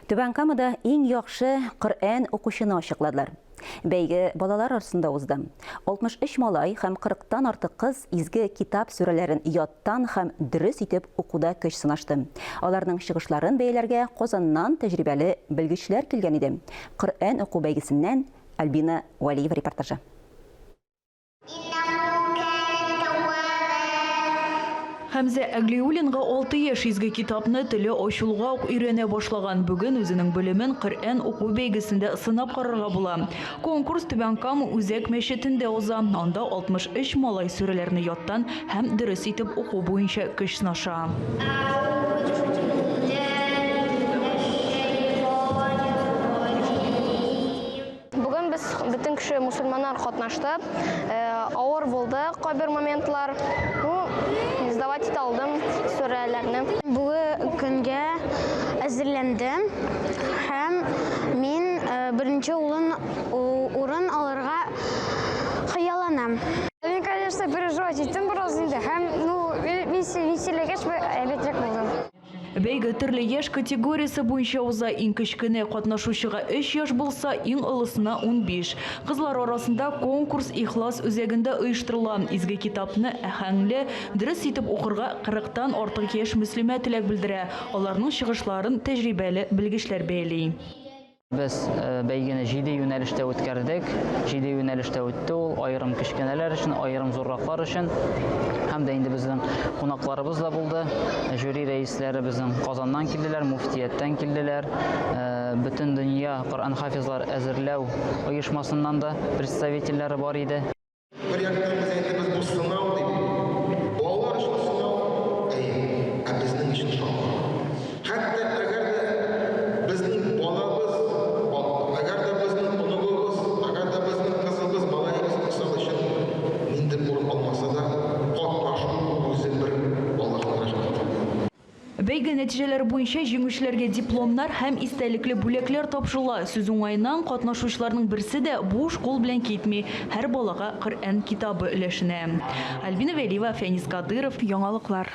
Түбән Камада иң яхшы Коръән укучыны ачыкладылар. Бәйге балалар арасында узды. 63 малай һәм 40 тан артык кыз изге китап сүрәләрен яттан һәм дөрес итеп укуда көч сынашты. Аларның чыгышларын бәяләргә Казаннан тәҗрибәле белгечләр килгән иде. Коръән уку бәйгесеннән Альбина Вәлиева репортажы. Хәмзә Әглиуллинга 6 яшь изге китапны теле ачылуга ук өйрәнә башлаган. Бүген үзенең белемен Коръән уку бәйгесендә сынап карарга була. Конкурс Түбән Кама үзәк мәчетендә уза. Анда 63 малай сүрәләрне яттан һәм дөрес итеп уку буенча көч сынаша. Бүген без бөтен кеше мусульманнар катнашты. Э, авыр булды кайбер моментлар. Ну, сдавать итә алдым сүрәләрне. Бүге көнгә әзерләндем һәм мин э, беренче урын, урын алырга хыялланам. Мин, конечно, переживать иттем бераз инде һәм, ну, мин сөйләгәч, әйбәтрәк булды. Бәйге төрле яшь категориясе буенча уза. Иң кечкенә катнашучыга өч яшь булса, иң олысына 15. Кызлар арасында конкурс Ихлас үзәгендә оештырыла. Изге китапны әһәңле, дөрес итеп укырга кырыктан артык яшь мөслимә теләк белдерә. Аларның чыгышларын тәҗрибәле белгечләр бәяли. Без бәйгене җиде юнәлештә үткәрдек. Җиде юнәлештә үтте ул, аерым кечкенәләр өчен, аерым зурраклар өчен. Һәм дә инде безнең кунакларыбыз да булды. Жюри рәисләре безнең Казаннан килделәр, муфтияттән килделәр. Бөтен дөнья Коръән хафизлар әзерләү оешмасыннан да представительләре бар иде. Бер яктан без әйтәбез, бу сынау дип. Балалар өчен сынау, әйе, ә безнең өчен шатлык. Хәтта әгәр дә безнең балабыз, әгәр дә безнең оныгыбыз, әгәр дә безнең кызыбыз, малаебыз, мисал өчен, ниндидер урын алмаса да, катнашу үзе бер Аллаһның рәхмәте. Бәйге нәтиҗәләре буенча җиңүчеләргә дипломнар һәм истәлекле бүләкләр тапшырыла. Сүз уңаеннан, катнашучыларның берсе дә буш кул белән китми, һәр балага Коръән китабы өләшенә. Альбина Вәлиева, Фәнис Кадыйров, Яңалыклар.